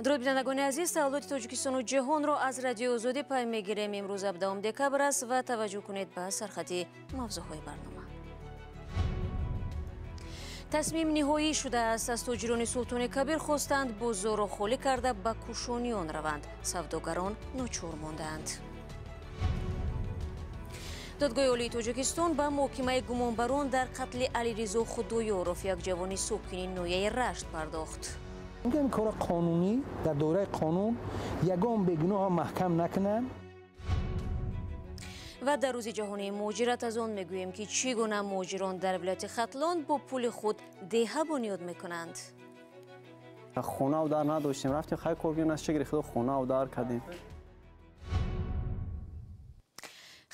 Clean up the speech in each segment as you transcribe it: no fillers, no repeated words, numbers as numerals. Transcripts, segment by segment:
Дуруд бинандагони азиз, таҳаввулоти Тоҷикистону ҷаҳонро аз Радиои Озодӣ пай мегирем. Имрӯз 17 декабр аст ва таваҷҷӯҳ кунед ба сархати мавзӯъҳои барнома. Тасмим ниҳоӣ шудааст. Аз тоҷирони Султони Кабир хостанд бозорро холӣ карда ба Кушониён раванд. Савдогарон ночор мондаанд. Додгоҳи Олии Тоҷикистон ба муҳокимаи гумонбарон дар қатли Алиризо Худоёров, як ҷавони сокини ноҳияи Рашт, пардохт. Ин кора қонунӣ, дар доираи қонун ягон бегуноҳро маҳкам накунанд. Ва дар рӯзи ҷаҳонии муҳоҷират аз он мегӯем, ки чӣ гуна муҳоҷирон дар вилояти Хатлон бо пули худ деҳа бунёд мекунанд. Хонаву дар надоштем, рафтем хай кор кардем, аз шукри Худо хонаву дар кардем.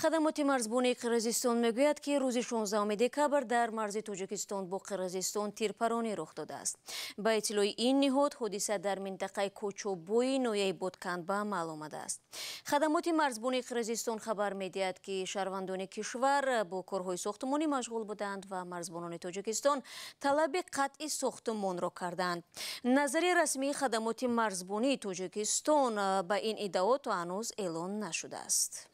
Хадамоти марзбонии Қирғизистон мегӯяд, ки рӯзи 16 декабр дар марзи Тоҷикистон бо Қирғизистон тирпаронӣ рух додааст. Ба иттилои ин ниҳод, ҳодиса дар минтақаи Кӯчобои ноҳияи Ботканд ба амал омадааст. Хадамоти марзбонии Қирғизистон хабар медиҳад, ки шаҳрвандони кишвар бо корҳои сохтмонӣ машғул буданд ва марзбонони Тоҷикистон талаби қатъи сохтмонро карданд. Назари расмии хадамоти марзбонии Тоҷикистон ба ин иддао то ҳанӯз эълон нашудааст.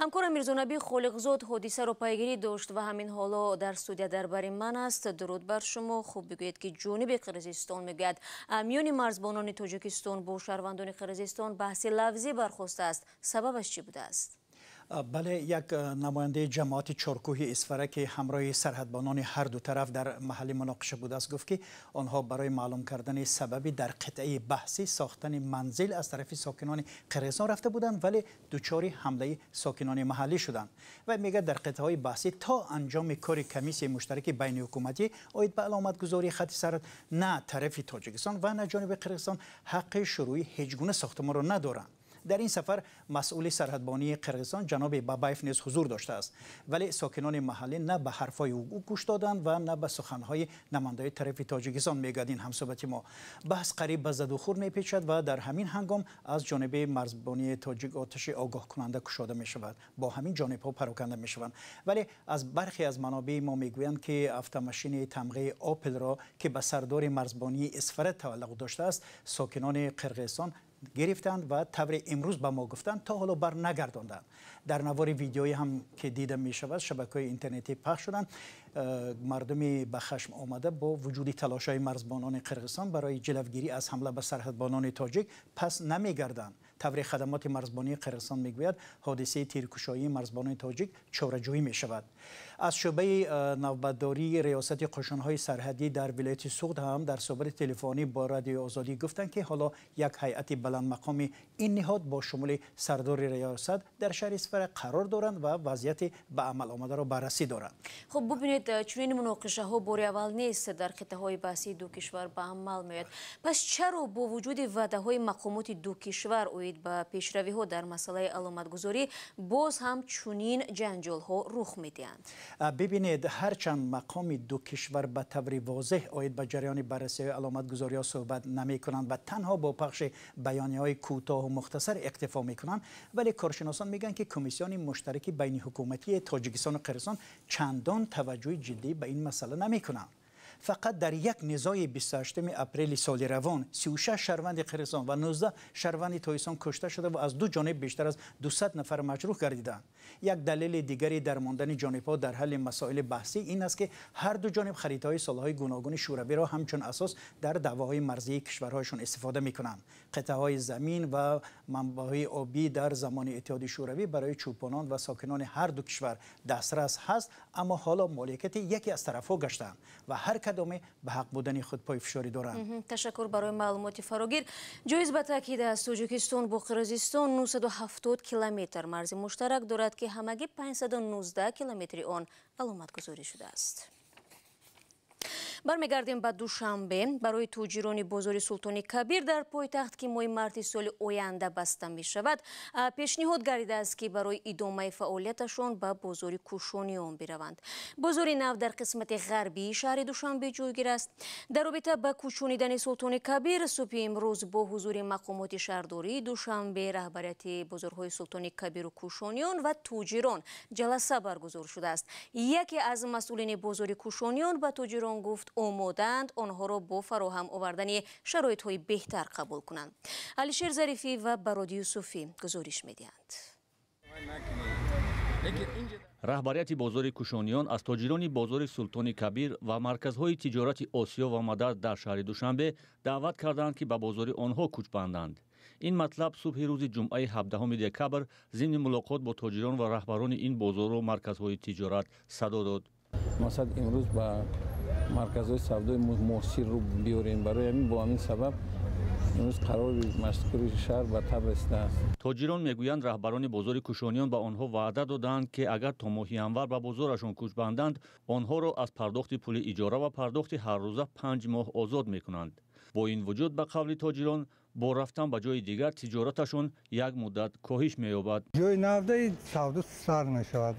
Ҳамкорам Мирзонаби Холиқзод ҳодисаро пайгирӣ дошт ва ҳамин ҳоло дар студия дар бари ман аст. Дуруд бар шумо. Хуб, бигӯед, ки ҷониби Қирғизистон мегӯяд, миёни марзбонони Тоҷикистон бо шаҳрвандони Қирғизистон баҳси лафзӣ бархостааст. Сабабаш чӣ будааст? Бале, як намояндаи ҷамоати Чоркӯҳи Исфара, ки ҳамроҳи сарҳадбонони ҳар ду тараф дар маҳалли муноқиша будааст, гуфт, ки онҳо барои маълум кардани сабаби дар қитъаи баҳсӣ сохтани манзил аз тарафи сокинони Қирғизистон рафта буданд, вале дучори ҳамлаи сокинони маҳаллӣ шуданд. Ва мегӯяд, дар қитъаҳои баҳсӣ то анҷоми кори комиссияи муштараки байниҳукуматӣ оид ба аломатгузории хати сарҳад на тарафи Тоҷикистон ва на ҷониби Қирғизистон ҳаққи шурӯи ҳеҷ гуна сохтмонро надоранд. Дар ин сафар масъули сарҳадбонии Қирғизистон ҷаноби Бабаев низ ҳузур доштааст, вале сокинони маҳаллӣ на ба ҳарфҳои ӯ гӯш доданд ва на ба суханҳои намояндаи тарафи Тоҷикистон, мегӯяд ин ҳамсӯҳбати мо. Баҳс қариб ба задухӯр мепечад ва дар ҳамин ҳангом аз ҷониби марзбонии тоҷик оташи огоҳкунанда кушода мешавад. Бо ҳамин ҷонибҳо пароканда мешаванд. Вале аз бархе аз манобеи мо мегӯянд, ки автомашини тамғаи Опелро, ки ба сардори марзбонии Исфара тааллуқ доштааст, сокинони Қирғизистон гирифтанд ва таври имрӯз ба мо гуфтанд, то ҳоло бар нагардонданд. Дар навори видеоӣ ҳам, ки дида мешавад, шабакаҳои интернетӣ пахш шуданд, мардуми ба хашм омада бо вуҷуди талошҳои марзбонони Қирғизистон барои ҷилавгирӣ аз ҳамла ба сарҳадбонони тоҷик пас намегарданд. Таври хадамоти марзбонии Қирғизистон мегӯяд, ҳодисаи тиркушоии марзбонони тоҷик чораҷӯӣ мешавад. Аз шӯъбаи навбатдории риёсати қушунҳои сарҳадӣ дар вилояти Суғд ҳам дар суҳбати телефонӣ бо Радиои Озодӣ гуфтанд, ки ҳоло як ҳайати баландмақоми ин ниҳод бо шумули сардори риёсат дар шаҳри Исфара қарор доранд ва вазъияти ба амал омадаро баррасӣ доранд. Хуб, бубинед, чунин муноқишаҳо бори аввал нест дар қитъаҳои баҳсии ду кишвар ба амал меояд. Пас чаро бо вуҷуди ваъдаҳои мақомоти ду кишвар оид ба пешравиҳо дар масъалаи аломатгузорӣ боз ҳам чунин ҷанҷолҳо рух медиҳанд? Бибинед, ҳарчанд мақоми ду кишвар ба таври возеҳ оид ба ҷараёни баррасиҳои аломатгузориҳо суҳбат намекунанд ва танҳо бо пахши баёниҳои кӯтоҳу мухтасар иктифо мекунанд, вале коршиносон мегӯянд, ки комиссиони муштараки байниҳукуматии Тоҷикистону Қирғизистон чандон таваҷҷӯҳи ҷиддӣ ба ин масъала намекунанд. Фақат дар як низои 28 апрели соли равон 36 шаҳрванди Қирғизистон ва 19 шаҳрванди Тоҷикистон кушта шуда ва аз ду ҷониб бештар аз 200 нафар маҷрӯҳ гардиданд. Як далели дигари дар мондани ҷонибҳо дар ҳалли масоили баҳсӣ ин аст, ки ҳар ду ҷониб харитаҳои солҳои гуногуни шӯравиро ҳамчун асос дар даъвоҳои марзии кишварҳояшон истифода мекунанд. Қитъаҳои замин ва манбаъҳои обӣ дар замони Иттиҳоди Шӯравӣ барои чӯпонон ва сокинони ҳар ду кишвар дастрас ҳаст, аммо ҳоло моликияти яке аз тарафҳо гаштаанд ва ҳар кадоме ба ҳақ будани худ пойфишорӣ доранд. Ташаккур барои маълумоти фарогир. Ҷоиз ба таъкид аст, Тоҷикистон бо Қирғизистон 970 километр марзи муштарак дорад, ки ҳамагӣ 519 километри он аломатгузорӣ шудааст. Бармегардем ба Душанбе. Барои тоҷирони бозори Султони Кабир дар пойтахт, ки моҳи марти соли оянда баста мешавад, пешниҳод гардидааст, ки барои идомаи фаъолияташон ба бозори Кушониён бираванд. Бозори нав дар қисмати ғарбии шаҳри Душанбе ҷойгир аст. Дар робита ба кӯчонидани Султони Кабир субҳи имрӯз бо ҳузури мақомоти шаҳрдории Душанбе, раҳбарияти бозорҳои Султони Кабиру Кушониён ва тоҷирон ҷаласа баргузор шудааст. Яке аз масъулини бозори Кушониён ба тоҷирон гуфт, омодаанд онҳоро бо фароҳам овардани шароитҳои беҳтар қабул кунанд. Алишер Зарифӣ ва Бароди Юсуфӣ гузориш медиҳанд. Раҳбарияти бозори Кушониён аз тоҷирони бозори Султони Кабир ва марказҳои тиҷорати Осиё ва Мадад дар шаҳри Душанбе даъват карданд, ки ба бозори онҳо кӯч банданд. Ин матлаб субҳи рӯзи ҷумъаи 17 декабр зимни мулоқот бо тоҷирон ва раҳбарони ин бозору марказҳои тиҷорат садо дод. Мақсад имрӯз ба марказҳои савдои муосир рӯ биёрем. Барои ҳамин бо ҳамин сабаб имрӯз қарори мазкури шаҳр ба таб расидааст. Тоҷирон мегӯянд, раҳбарони бозори Кушониён ба онҳо ваъда додаанд, ки агар то моҳи январ ба бозорашон кӯч банданд, онҳоро аз пардохти пули иҷора ва пардохти ҳаррӯза 5 моҳ озод мекунанд. Бо ин вуҷуд, ба қавли тоҷирон, бо рафтан ба ҷои дигар тиҷораташон як муддат коҳиш меёбад. Ҷои навдаи савдо сар мешавад,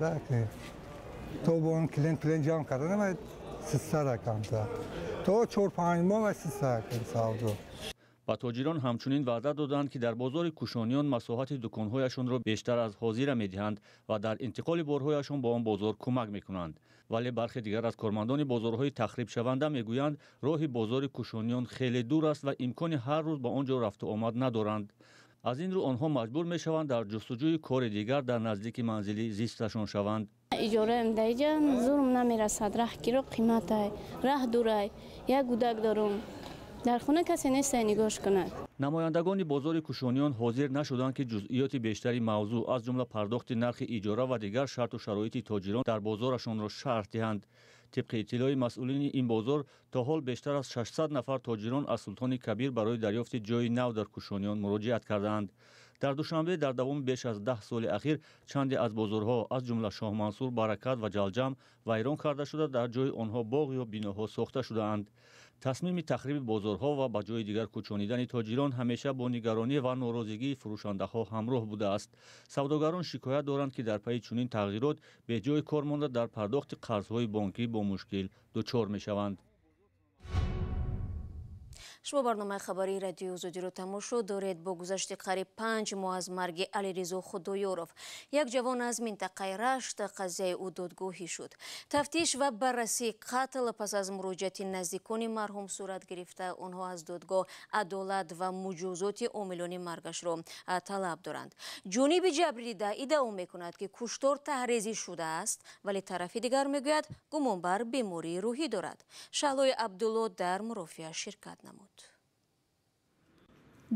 то бо он клиент плен ҷамъ кардан сар камта то 4-5 моҳ сар савдо. Ба тоҷирон ҳамчунин ваъда доданд, ки дар бозори Кушониён масоҳати дуконҳояшонро бештар аз ҳозира медиҳанд ва дар интиқоли борҳояшон ба он бозор кӯмак мекунанд. Вале бархе дигар аз кормандони бозорҳои тахрибшаванда мегӯянд, роҳи бозори Кушониён хеле дур аст ва имкони ҳар рӯз ба он ҷо рафту омад надоранд. Аз ин рӯ онҳо маҷбур мешаванд дар ҷустуҷӯи кори дигар дар наздики манзили зисташон шаванд. Иҷораам дар иҷа зурм намерасад, раҳ киро қиматай, раҳ дурай, як гудак дорум. Дар хона касе нест нигоҳ кунад. Намояндагони бозори Кушониён ҳозир нашуданд, ки ҷузъиёти бештари мавзӯъ, аз ҷумла пардохти нархи иҷора ва дигар шарту шароити тоҷирон дар бозорашонро шарҳ диҳанд. Тибқи иттилои масъулини ин бозор, то ҳол бештар аз 600 нафар тоҷирон аз Султони Кабир барои дарёфти ҷои нав дар Кушониён муроҷиат кардаанд. Дар Душанбе дар давоми беш аз 10 соли ахир чанде аз бозорҳо, аз ҷумла Шоҳмансур, Баракат ва Ҷалҷам вайрон карда шуда, дар ҷои онҳо боғ ё биноҳо сохта шудаанд. Тасмими тахриби бозорҳо ва ба ҷои дигар кӯчонидани тоҷирон ҳамеша бо нигаронӣ ва норозигии фурӯшандаҳо ҳамроҳ будааст. Савдогарон шикоят доранд, ки дар пайи чунин тағйирот беҷои кор монда дар пардохти қарзҳои бонкӣ бо мушкил дучор мешаванд. Шумо барномаи хабарии Радиои Озодиро тамошо доред. Бо гузашти қариб 5 моҳ аз марги Алиризо Худоёров, як ҷавон аз минтақаи Рашт, қазияи ӯ додгоҳӣ шуд. Тафтиш ва баррасии қатл пас аз муроҷиати наздикони марҳум сурат гирифта, онҳо аз додгоҳ адолат ва муҷозоти омилони маргашро талаб доранд. Ҷониби ҷабрдида иддао мекунад, ки куштор таҳрезӣ шудааст, вале тарафи дигар мегӯяд, гумонбар бемории рӯҳӣ дорад. Шаҳлои Абдулло дар мурофиа ширкат намуд.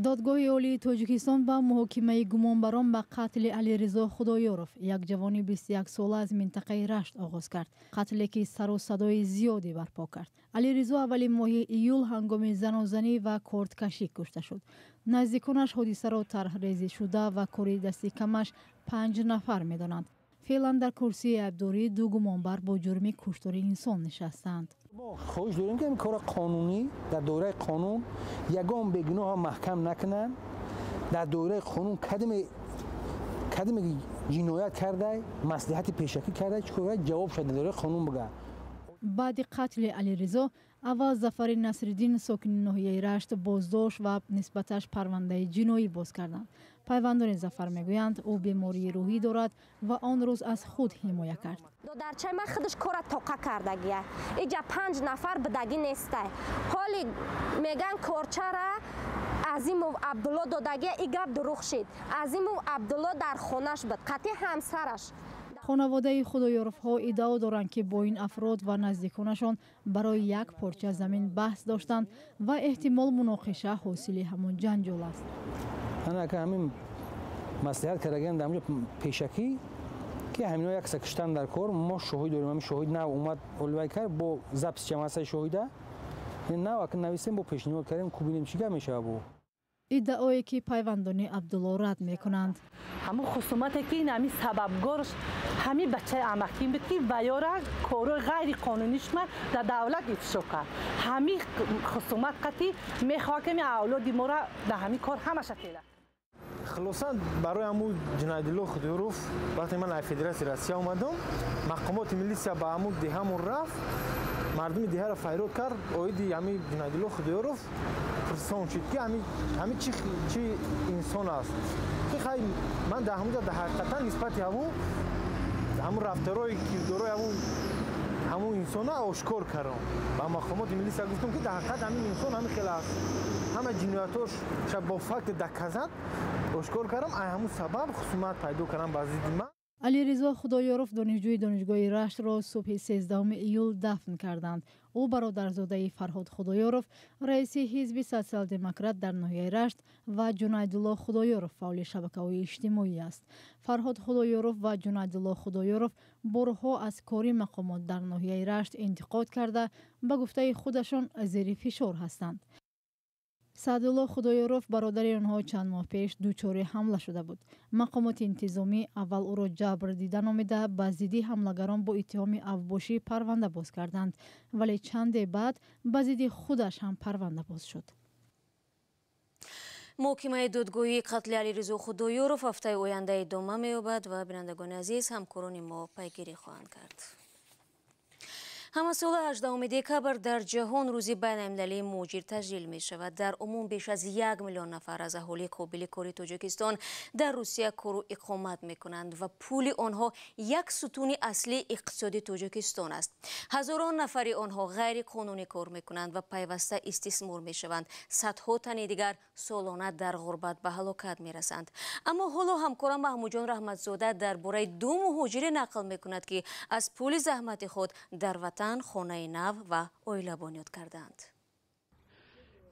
Додгоҳи Олии Тоҷикистон ба муҳокимаи гумонбарон ба қатли Алиризо Худоёров, як ҷавони 21-сола аз минтақаи Рашт, оғоз кард. Қатле ки сару садои зиёде барпо кард. Алиризо аввали моҳи июл ҳангоми занозанӣ ва кордкашӣ кушта шуд. Наздиконаш ҳодисаро тарҳрезӣ шуда ва кори дасти камаш 5 нафар медонанд. Феълан дар курсии айбдорӣ 2 гумонбар бо ҷурми куштори инсон нишастаанд. Мо хоҳиш дорем, ки кори қонунӣ дар доираи қонун ягон бегуноҳро маҳкам накунанд. Дар доираи қонун кадаме ҷиноят карда, маслиҳати пешакӣ карда, чӣ кор ҷавоб шуд дар доираи қонун бигӯяд. Баъди қатли Алиризо аввал Зафари Насриддин, сокини ноҳияи Рашт, боздошт ва нисбаташ парвандаи ҷиноӣ боз карданд. Пайвандони Зафар мегӯянд, ӯ бемории рӯҳӣ дорад ва он рӯз аз худ ҳимоя кард. Додарчаи ман худаш кора тоқа кардагия. Иҷа 5 нафар бидагӣ нестай. Ҳоли меган корчара Азимов Абдулло додагия, и гап дурӯғ шид. Азимов Абдулло дар хонаш буд, қатъи ҳамсараш. Хонаводаи Худоёровҳо иддао доранд, ки бо ин афрод ва наздиконашон барои як порча замин баҳс доштанд ва эҳтимол муноқиша ҳосили ҳамон ҷанҷол аст. Ҳамин маслиҳат кардагиам дар ҳамҷо пешакӣ, ки ҳамино якса куштан дар кор, мо шоҳид дорем. Ҳамин шоҳид нав омад, олвай кард бо запис ҷамъасаи шоҳида нав ака нависем, бо пешниҳод кардем, ку бинем чӣ гап мешавад. Бо иддаое ки пайвандони Абдулло рад мекунанд. Ҳамун хусумате ки ин ҳамин сабабгорш ҳамин бачаи амакин буд, ки ваёра корҳои ғайриқонунишма дар давлат ифшо кард. Ҳамин хусумат қатӣ мехоҳад, ки авлоди моро дар ҳамин кор ҳамаша тела. Хулоса, барои ҳамун Ҷунайдулло Худоёров вақте ман аз Федератсияи Россия омадам, мақомоти милисия ба ҳамун деҳамон рафт, мардуми деҳаро файрод кард, оиди ҳамин Ҷунайдулло Худоёров пурсон шуд, ки ҳамин чӣ инсон аст. Ки хай ман дар ҳамунҷо дар ҳақиқатан нисбати ҳамун рафторои кирдорои ҳамун ҳамун инсона ошкор кардам. Ба мақомоти милиса гуфтам, ки дар ҳақиқат ҳамин инсон ҳамин хел аст. Ҳама ҷиноятош бо факт доказат ошкор кардам. Ай ҳамун сабаб хусумат пайдо кардам ба зидди ман. Алиризо Худоёров, донишҷӯи Донишгоҳи Раштро субҳи 13 июл дафн карданд. Ӯ бародарзодаи Фарҳод Худоёров, раиси ҳизби Социал-демократ дар ноҳияи Рашт, ва Ҷунайдулло Худоёров, фаъоли шабакаҳои иҷтимоӣ аст. Фарҳод Худоёров ва Ҷунайдулло Худоёров борҳо аз кори мақомот дар ноҳияи Рашт интиқод карда, ба гуфтаи худашон зери фишор ҳастанд. Саъдулло Худоёров, бародари онҳо, чанд моҳ пеш дучори ҳамла шуда буд. Мақомоти интизомӣ аввал ӯро ҷабр дида номида, ба зидди ҳамлагарон бо иттиҳоми авбошӣ парванда боз карданд, вале чанде баъд ба зидди худаш ҳам парванда боз шуд. Муҳокимаи додгоҳии қатли Алиризо Худоёров ҳафтаи оянда идома меёбад ва, бинандагони азиз, ҳамкорони мо пайгирӣ хоҳанд кард. Ҳамасола 18 декабр дар ҷаҳон рӯзи байналмилалии муҳоҷир таҷлил мешавад. Дар умум беш аз 1 миллион нафар аз аҳолии қобили кори Тоҷикистон дар Русия кору иқомат мекунанд ва пули онҳо як сутуни аслии иқтисоди Тоҷикистон аст. Ҳазорон нафари онҳо ғайриқонунӣ кор мекунанд ва пайваста истисмор мешаванд. Садҳо тани дигар солона дар ғурбат ба ҳалокат мерасанд. Аммо ҳоло ҳамкорам Маҳмудҷон Раҳматзода дар бораи ду муҳоҷире нақл мекунад, ки аз пули заҳмати худ дар ватан хонаи нав ва оила бунёд карданд.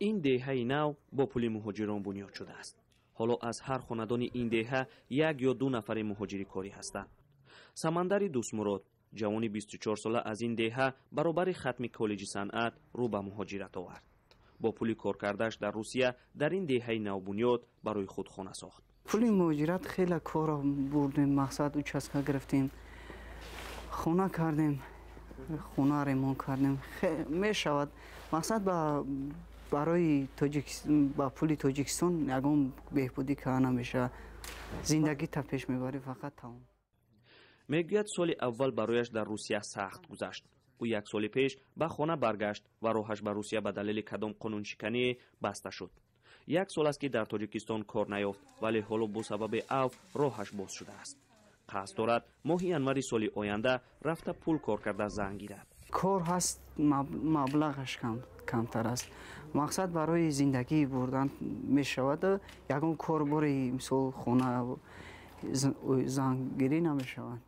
Ин деҳаи нав бо пули муҳоҷирон бунёд шудааст. Ҳоло аз ҳар хонадони ин деҳа як ё ду нафари муҳоҷири корӣ ҳастанд. Самандари Дӯстмурод, ҷавони 24сола аз ин деҳа, баробари хатми коллеҷи санъат рӯ ба муҳоҷират овард. Бо пули коркардааш дар Русия дар ин деҳаи навбунёд барои худ хона сохт. Пули муҳоҷират хеле корро бурдем, мақсад участка гирифтем, хона кардем, хона ремонт кардем. Мешавад, мақсад барои ба пули Тоҷикистон ягон беҳбудӣ карда намешавад. Зиндагӣ та пеш мебарӣ, фақат тамом. Мегӯяд, соли аввал барояш дар Русия сахт гузашт. Ӯ як соли пеш ба хона баргашт ва роҳаш ба Русия ба далели кадом қонуншиканӣ баста шуд. Як сол аст, ки дар Тоҷикистон кор наёфт, вале ҳоло бо сабаби авф роҳаш боз шудааст. Қасд дорад моҳи январи соли оянда рафта пул кор карда зан гирад. Кор ҳаст, маблағаш камтар аст. Мақсад барои зиндагӣ бурдан мешавад. Ягон кор бори мисол хона зангирӣ намешавад.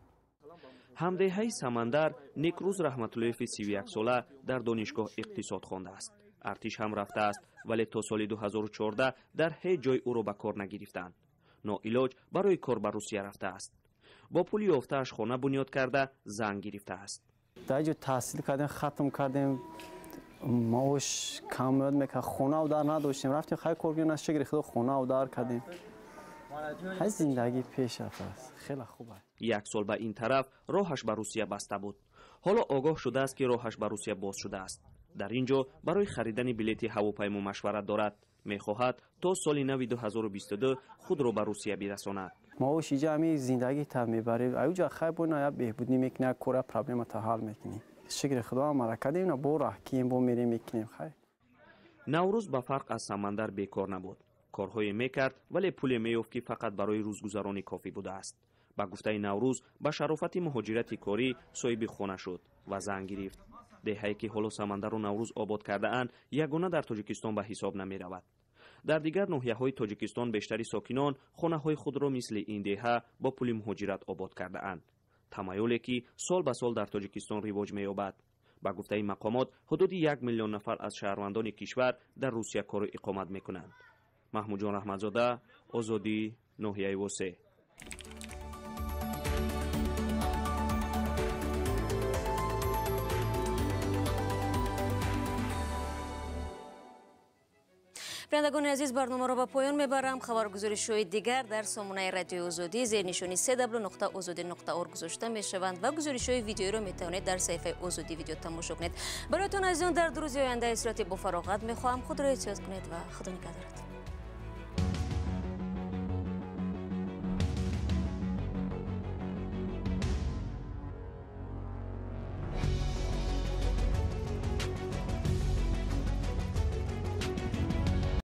Ҳамдеҳаи Самандар Некрӯз Раҳматуллоеви 31сола дар донишгоҳ иқтисод хондааст. Артиш ҳам рафтааст, вале то соли 2014 дар ҳеҷ ҷой ӯро ба кор нагирифтанд. Ноилоҷ барои кор ба Русия рафтааст. Бо пули ёфтааш хона бунёд карда зан гирифтааст. Дар ҷо таҳсил кардем, хатм кардем, маош кам меояд мекард, хонаву дар надоштем. Рафтем хай кор кардем, шукри Худо хонаву дар кардем. Ҳай зиндагӣ пеш рафтааст, хеле хуб аст. Як сол ба ин тараф роҳаш ба Русия баста буд. Ҳоло огоҳ шудааст, ки роҳаш ба Русия боз шудааст. Дар ин ҷо барои харидани билети ҳавопаймо машварат дорад. Мехоҳад то соли нави 2022 худро ба Русия бирасонад. Маош иҷа ҳами зиндагӣ та мебарем. Аюҷа хай бо на беҳбудӣ мекунӣ, як кора проблема та ҳал мекунӣ. Шукри Худо ҳам кардем, на бо раҳ кием, бо мерем мекунем хай. Наврӯз ба фарқ аз Самандар бекор набуд. Корҳое мекард, вале пуле меёфт, ки фақат барои рӯзгузаронӣ кофӣ будааст. Ба гуфтаи Наврӯз, ба шарофати муҳоҷирати корӣ соҳиби хона шуд ва зан гирифт. Деҳае, ки ҳоло Самандару Наврӯз обод кардаанд, ягона дар Тоҷикистон ба ҳисоб намеравад. Дар дигар ноҳияҳои Тоҷикистон бештари сокинон хонаҳои худро мисли ин деҳа бо пули муҳоҷират обод кардаанд. Тамаюле, ки сол ба сол дар Тоҷикистон ривоҷ меёбад. Ба гуфтаи мақомот, ҳудуди 1 миллион нафар аз шаҳрвандони кишвар дар Русия кору иқомат мекунанд. Маҳмудҷон Раҳматзода, Озодӣ, ноҳияи Восе. Бинандагони азиз, барномаро ба поён мебарам. Хабаргузоришҳои дигар дар сомонаи Радиои Озодӣ зери нишони cw.ozodi.org гузошта мешаванд ва гузоришҳои видеоиро метавонед дар саҳифаи Озодӣ видео тамошо кунед. Бароятон азизон дар ду рӯзи оянда истироҳати бофароғат мехоҳам. Худро эҳтиёт кунед ва Худо нигаҳдоратон.